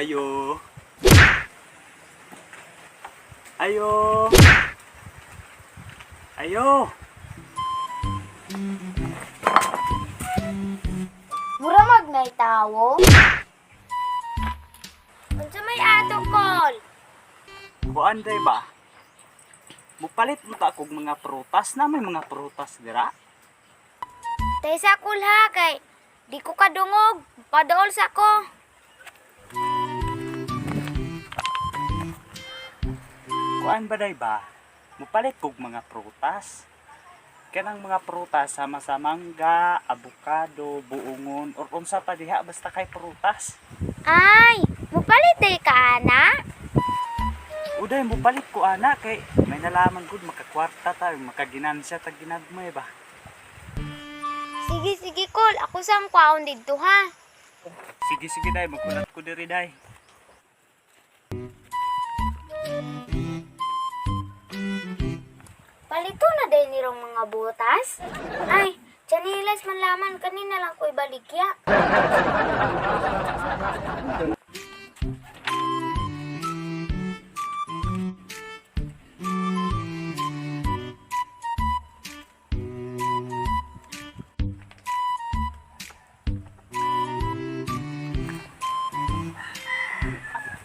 Ayo. Ayo. Ayo. Mura mag nay tawo. Unsa may ato kol? Buan day ba? Mupalit mo ta kog mga prutas na may mga prutas dira. Taysa kul ha kay di ko kadungog, padool sa ko. Kuan ba day ba? Mupalit kog mga prutas. Kanang mga prutas sama sa mangga, abukado, buongon or unsa pa diha basta kay prutas. Ay, mupalit day ka ana? Uday mupalit ko ana kay may nalaman gud makakwarta ta, makaginansya ta ginagmay ba. Sige sige kol, ako sang kwaon didto ha. Sige sige day, magkulat ko diri day. Palito na day nirong mga butas. Ay, tsanilas man laman kanina lang ko ibaligya.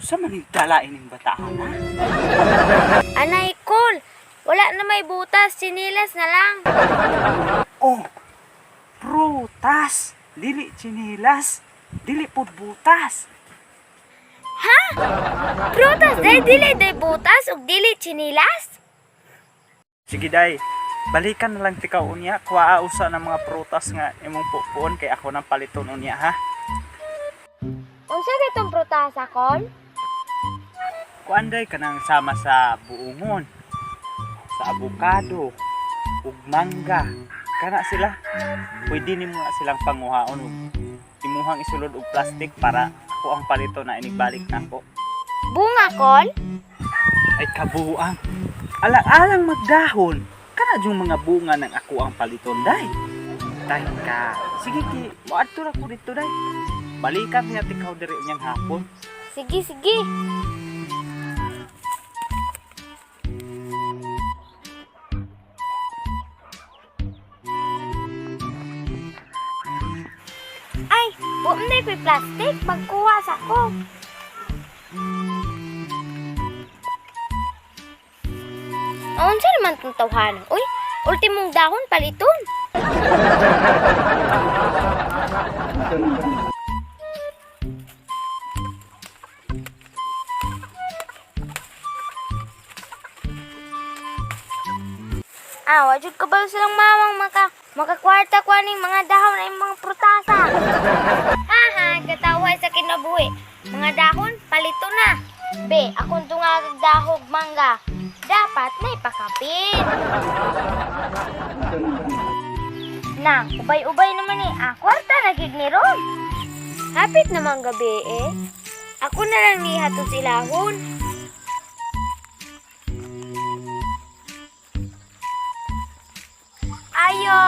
Sa man yung dala ining bataan ha? Anay kol, wala na may butas, tsinilas na lang. Oh, prutas, dili tsinilas, dili pud butas. Prutas day dili day butas ug dili tsinilas? Sige day, balikan na lang tikaw unya, kuha usa ng mga prutas nga imong pupuon kay ako nang paliton unya ha. Unsa kay tong prutasa kol? Kuan day kanang sama sa buongon, sa abukado, ug mangga. Kana sila. Pwede nimo na silang panguhaon ug imuhang isulod og plastic para ako ang palito na inigbalik nako. Bunga kol? Ay kabuang. Alang-alang magdahon. Kana yung mga bunga ng ako ang paliton day. Tay ka. Sige ki, moadto ra ko dito day. Balikan niya tikaw diri unyang hapon. Sige sige. Ay, buong ko'y plastic. Magkuha sa ko. Unsa naman tong tawhanon? Uy, ultimong dahon paliton. Ah, wajud ka ba silang mamang makakwarta ko aning mga dahon ay mga prutasa. Haha, katawa sa kinabuhi. Mga dahon, palito na. Be, akong tungagag dahog mangga. Dapat na ipakapin. Na, ubay-ubay naman eh. Ah, kwarta na gid ni Ron. Hapit namang gabi eh. Ako na lang nihatod silahon. Ayo!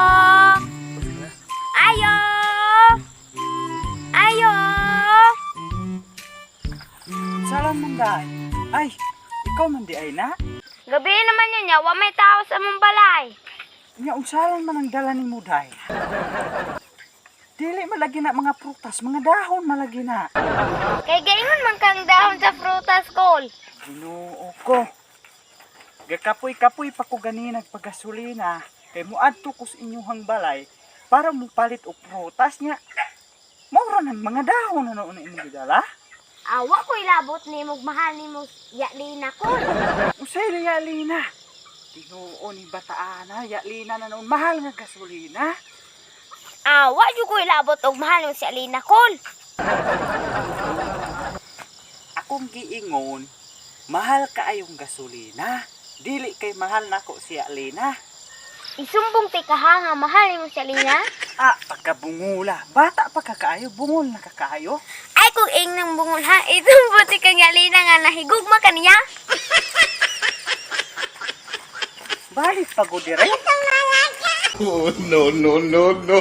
Ayo! Ayo! Salam man day. Ay, ikaw man di ay na. Gabi naman yun ya, wa may tao sa among balay. Nya unsalan man ang dala nimo day. Dili malagi na mga prutas, mga dahon malagi na. Kay gaingon man kang dahon sa prutas kol. Ginoo ko. Gakapoy-kapoy pa ko ganina nagpagasolina kay moadto ko sa inyuhang balay para mupalit og prutas niya. Maura ng mga dahon na noon imong gidala. Awa ko ilabot nimo mahal nimo yalina kol. Usay yalina. Ginoo ni bataana, yalina na noon mahal nga gasolina. Awa jud ko ilabot og mahal nimo si Alina kol. Akong giingon, mahal kaayong gasolina. Dili kay mahal nako si Alina. Isumbong ti ka ha nga mahal nimo si Alina. Ah, pagkabungula. Bata pa ka kaayo, bungol na ka kaayo. Ay kung ing nang bungol ha, isumbong ti kang Alina nga nahigugma kaniya. Balik pa ko dire. Oh, no, no, no, no.